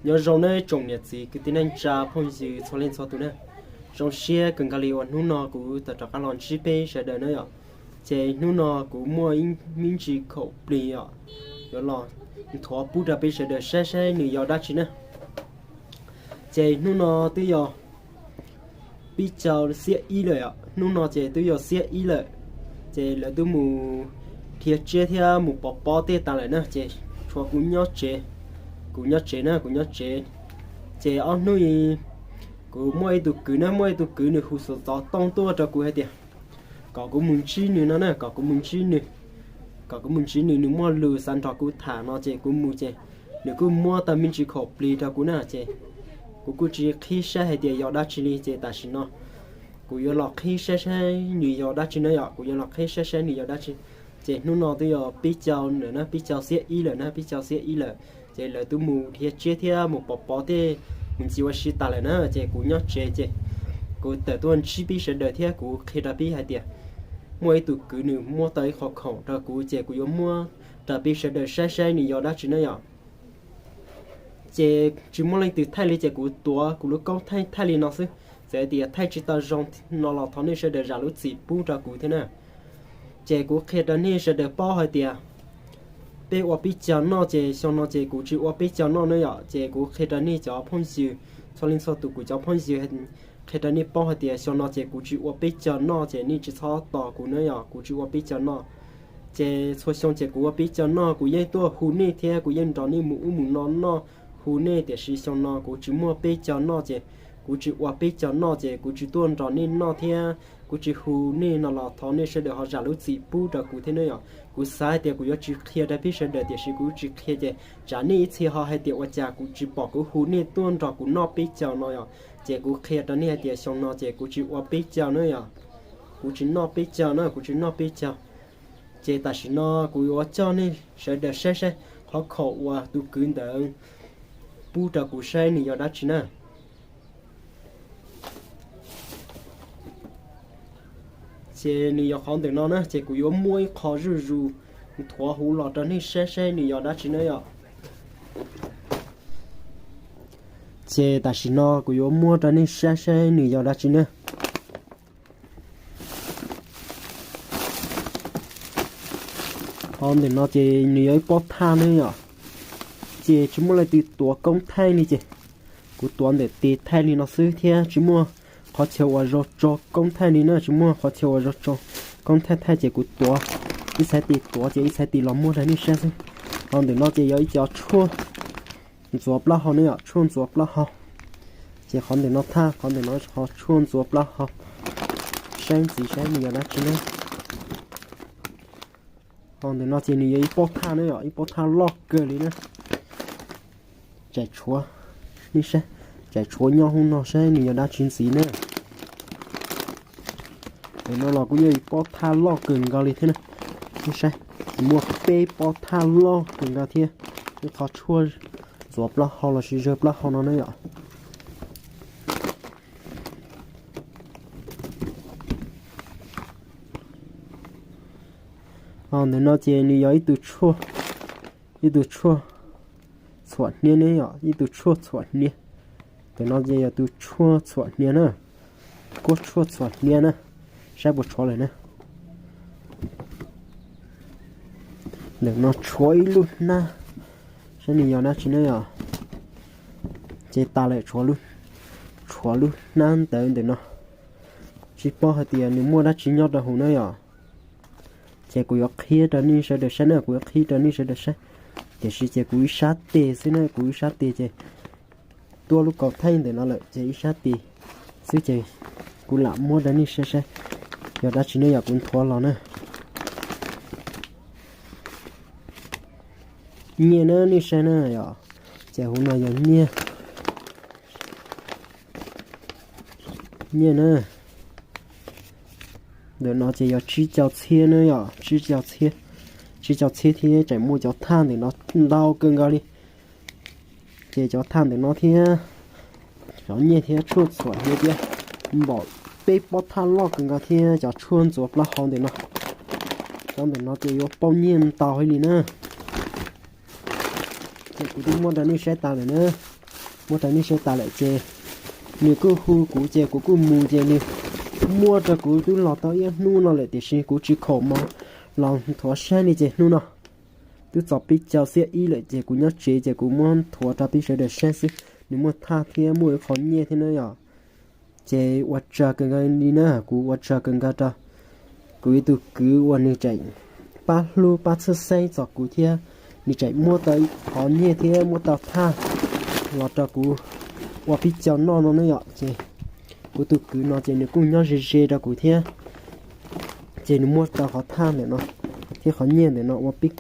Nyob zoo nawb tsoom niam txiv kwv tij neej tsa phooj ywg txhua leej txhua tus na. Zoo siab kawg nkaus li uas hnub no kuv tau rov qab los ntsib peb sawv daws na yom. Ces hnub no kuv muaj me ntsis khoom plig os, yuav los nthuav pub rau peb sawv daws saib saib nws yog dab tsi na. Ces hnub no twb yog pib caug xiab ib lawm, hnub no ces twb yog xiab ib lawm. Ces lawv twb mus dhia tsiab thiab mus pov pob tej tas lawm na, ces tshuav kuv nyob tsev, kuv nyob tsev na, kuv nyob tsev. Ces ob hnub kuv muaj ib tug kwv na, muaj ib tug kwv nws hu xov tooj tuaj rau kuv hais tias kom kuv mus ntsib nws no na, kom kuv mus ntsib nws, kom kuv mus ntsib nws, nws muaj lus xav nrog kuv tham no ces kuv mus ces nws kuj muab tau me ntsis khoom plig rau kuv na ces kuv kuj tsis qhib saib hais tias yog dab tsi li ces tam sim no kuv yuav los qhib saib saib nws yog dab tsi na yom, kuv yuav los qhib saib saib nws yog dab tsi. Ces hnub no twb yog pib caug lawm na, pib caug xiab ib lawm na, pib caug xiab ib lawm. Ces lawv twb mus dhia tsiab thiab mus pov pob tej, mus ntxiv ua si tas lawm na, ces kuv nyob tsev ces kuv tawm tuaj ntsib peb sawv daws thiab kuv qhia rau peb hais tias muaj ib tug kwv nws muab tau ib qho khoom rau kuv ces kuv yuav muab rau peb sawv daws saib saib nws yog dab tsi na yom. Ces tsis muaj leej twg thaij li ces kuv tuav kuv lub koob thaij thaij li no xwb, txawm tias thaij tsis tau zoo no los thov nej sawv daws zam lub txim pub rau kuv thiab na. Ces kuv qhia rau nej sawv daws paub hais tias peb ua peb caug noj ces xyoo no ces kuv tsis ua peb caug noj na yom. Ces kuv qhia rau nej cov phooj ywg, txhua leej txhua tus kuv cov phooj ywg, qhia rau nej paub hais tias xyoo no ces kuv tsis ua peb caug noj ces nej tsis txhob tos kuv na yom, kuv tsis ua peb caug noj. Ces txhua xyoo ces kuv ua peb caug noj, kuv yeej tuaj hu nej thiab kuv yeej nrog nej mus ub mus no noj, hu nej, tiam sis xyoo no kuv tsis muaj peb caug noj ces kuv tsis ua peb caug noj ces kuv tsis tuaj nrog nej noj thiab kuv tsis hu nej no los thov nej sawv daws ho zam lub txim pub rau kuv thiab na yom. Kuv xav hais tias kuv yuav tsis qhia rau peb sawv daws tiam sis kuv tsis qhia ces tsam nej ib txhia ho hais tias ua cas kuv tsis pom kuv hu nej tuaj nrog kuv noj peb caug no yom. Ces kuv qhia rau nej hais tias xyoo no ces kuv tsis ua peb caug na yom, kuv tsis noj peb caug na, kuv tsis noj peb caug. Ces tam sim no kuv yuav coj nej sawv daws saib saib qhov khoom uas tus kwv ntawd pub rau kuv saib nws yog dab tsi na. Ces nws yog qhov ntawm no na, ces kuv yuav muab ib qho zuj zus nthuav huv los rau nej saib saib nws yog dab tsi na yom. Ces tam sim no kuv yuav muab rau nej saib saib nws yog dab tsi na. Qhov ntawm no ces nws yog ib pob thaj ne yom. Ces tsis muaj leej twg tuav koob thaij li ces kuv tuav ntawm tes thaij li no xwb thiab tsis muaj qhov chaw uas zoo tso koob thaij li na, tsis muaj qhov chaw uas zoo tso koob thaij thaij ces kuv tuav ib txhais tes tuav ces ib txhais tes los muab rau nej saib xwb. Qhov ntawm no ces yog ib cov tshuaj ntxuav plaub hau ne yom, tshuaj ntxuav plaub hau. Ces qhov ntawm no thaj, qhov ntawm no qhov tshuaj ntxuav plaub hau. Saib ntxiv saib nws yog dab tsi na. Qhov ntawm no ces nws yog ib pob thaj na yom, ib pob thaj loj kawg li na. Tsam tshuav, nej saib, tsam tshuav nyob hauv no saib nws yog dab tsi ntxiv na. Ntawm no los kuj yog ib pob thaj loj kawg nkaus li thiab na. Nej saib, muaj peb pob thaj loj kawg nkaus thiab ib qho tshuaj ntxuav plaub hau los sis zawg plaub hau no na yom. Ho ntawm no ces nws yog ib tug tshuaj, ib tug tshuaj txhuam hniav ne yom, ib tug tshuaj txhuam hniav. Ntawm no ces yog tus tshuaj txhuam hniav na, kuab tshuaj txhuam hniav na, saib puas tshuav lawm na. Ntawm no tshuav ib lub hnab, saib nws yog dab tsi na yom. Ces tas lawm, tshuav lub hnab ntawd ntawm no, tsis paub hais tias nws muaj dab tsi nyob rau hauv na yom. Ces kuv yuav qhia rau nej sawv daws saib na, kuv yuav qhia rau nej sawv daws saib. Tiam sis ces kuv ib sab tes xwb na, kuv ib sab tes ces tuaj lub kaus thaij ntawm no lawm ces ib sab tes xwb ces kuv lam muab rau nej saib saib yog dab tsi ne yom, kuv nthuav los na. Nyiaj na, nej saib na yom, ces hauv no yog nyiaj, nyiaj na. Ntawm no ces yog tsib caug txhiab na yom, tsib caug txhiab, tsib caug txhiab thiab tseem muaj cov thaj ntawm no ntau kawg nkaus li. Ces cov thaj ntawm no thiab, cov nyiaj thiab tshuaj txhuam hniav thiab, npaum peb pob thaj loj kawg nkaus thiab cov tshuaj ntxuav plaub hau ntawm no. Cov ntawm no ces yuav pauj nyiaj ntau heev li na. Ces kuv twb muab rau nej saib tas lawm na. muab rau nej saib tas lawm ces nws kuj hu kuv ces kuv kuj mus ces nws muab rau kuv twb los tau ib hnub no lawm tiam sis kuv tsis khoom mus los nthuav saib li ces hnub no twb txog pib caug xiab ib lawm ces kuv nyob tsev ces kuv muab nthuav rau peb sawv daws saib xwb. Nws muaj thaj thiab muaj ib qho nyiaj thiab na yom. Ces ua tsaug kawg nkaus li na, kuv ua tsaug kawg nkaus rau kuv ib tug kwv uas nws tseem pab hlub pab txhawb xeeb txog kuv thiab nws tseem muab tau ib qho nyiaj thiab muab tau thaj los rau kuv ua pib caug noj no na yom. Ces kuv tus kwv no ces nws kuj nyob ze ze rau kuv thiab, ces nws muab tau qhov thaj ntawm no thiab qhov nyiaj ntawm no ua pib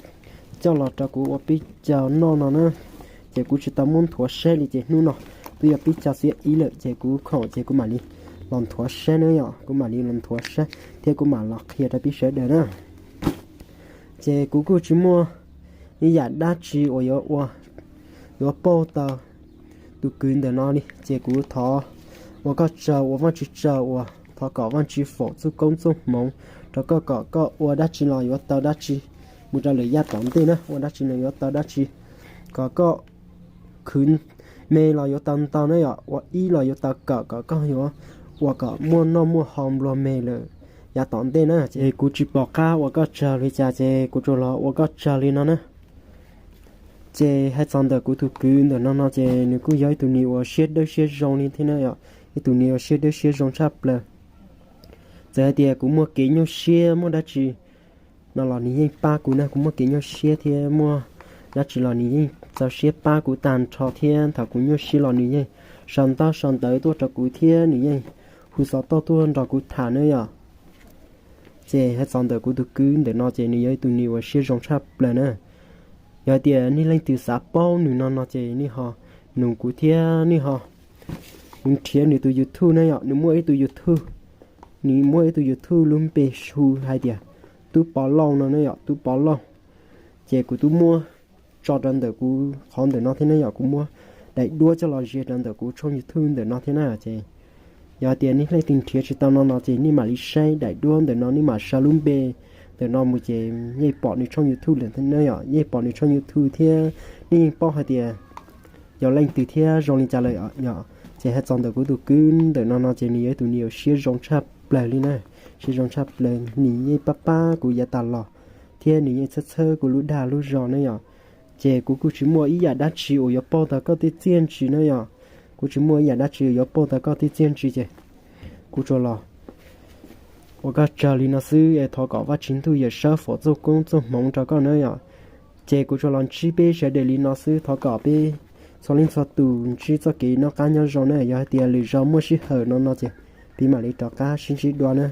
coj los rau kuv ua pib caug noj no na. Ces kuv tsis tau muab nthuav saib li ces hnub no twb yog pib caug xiab ib lawm ces kuv khoom ces kuv mam li los nthuav saib na yom, kuv mam li los nthuav saib thiab kuv mam los qhia rau peb sawv daws na. Ces kuv kuj tsis muaj ib yam dab tsi uas yuav ua, yuav pauj tau tus kwv ntawm no li ces kuv thov ua koj tsaug ua Vajtswv tsaug uas thov kom Vajtswv foom txoj koob txoj hmoov rau koj kom koj ua dab tsi los yuav tau dab tsi mus rau lawm yav tom ntej na, ua dab tsi los yuav tau dab tsi, kom koj khwv me los yuav tau ntau na yom, ua ib los yuav tau kawm kom koj yuav ua kom muaj noj muaj haus nplua me lawm yav tom ntej na. Ces kuv tsis pom qab ua koj tsaug li cas ces kuv tsuas los ua koj tsaug li no na. Ces hais txog ntawm kuv tus kwv ntawm no no ces nws kuj yog ib tug ni uas siab dawb siab zoo li thiab na yom, ib tug ni uas siab dawb siab zoo tshaj plaws. Txawm hais tias kuv muaj kev nyuaj siab muaj dab tsi no los nws yeej pab kuv na, kuv muaj kev nyuaj siab thiab muaj dab tsi los nws yeej txaus siab pab kuv tag nrho thiab thaum kuv nyuaj siab los nws yeej sau ntaub sau ntawv tuaj rau kuv thiab nws yeej hu xov tooj tuaj nrog kuv tham na yom. Ces hais txog ntawm kuv tus kwv ntawm no ces nws yog ib tug ni uas siab zoo tshaj plaws na. Yog hais tias nej leej twg xav paub nws no no ces nej ho nug kuv thiab nej ho nrhiav nws tus YouTube na yom, nws muaj ib tug YouTube, nws muaj ib tug YouTube lub npe hu hais tias Tub Pov Lauj no na yom, Tub Pov Lauj. Ces kuv twb muab tso rau ntawm kuv qhov ntawm no thiab na yom, kuv muab daim duab coj los zias rau ntawm kuv tshooj YouTube ntawm no thiab na ces yog tias nej leej twg nrhiav tsis tau no no ces nej mam li saib daim duab ntawm no, nej mam sau lub npe ntawm no mus ces yeej pom nws tshooj YouTube lawm thiab na yom, yeej pom nws tshooj YouTube thiab nej yeej paub hais tias yog leej twg thiab zoo li cas lawm yom. Ces hais txog ntawm kuv tus kwv ntawm no no ces nws yog ib tug ni uas siab zoo tshaj plaws li na, siab zoo tshaj plaws, nws yeej pab pab kuv yav tas los thiab nws yeej txhawb txhawb kuv lub dag lub zog na yom. Ces kuv kuj tsis muaj ib yam dab tsi uas yuav pauj tau koj tej txiaj ntsig na yom, kuv tsis muaj ib yam dab tsi uas yuav pauj tau koj tej txiaj ntsig ces kuv tsuas los ua koj tsaug li no xwb es thov kom Vajtswv ntuj Yawm Saub foom txoj koob txoj hmoov rau koj na yom. Ces kuv tsuas los ntsib peb sawv daws li no xwb, thov kom peb txhua leej txhua tus ntsib txoj kev noj qab nyob zoo na, yog hais tias lwm zaus muaj sij hawm no no ces peb mam li rov qab sib ntsib dua na.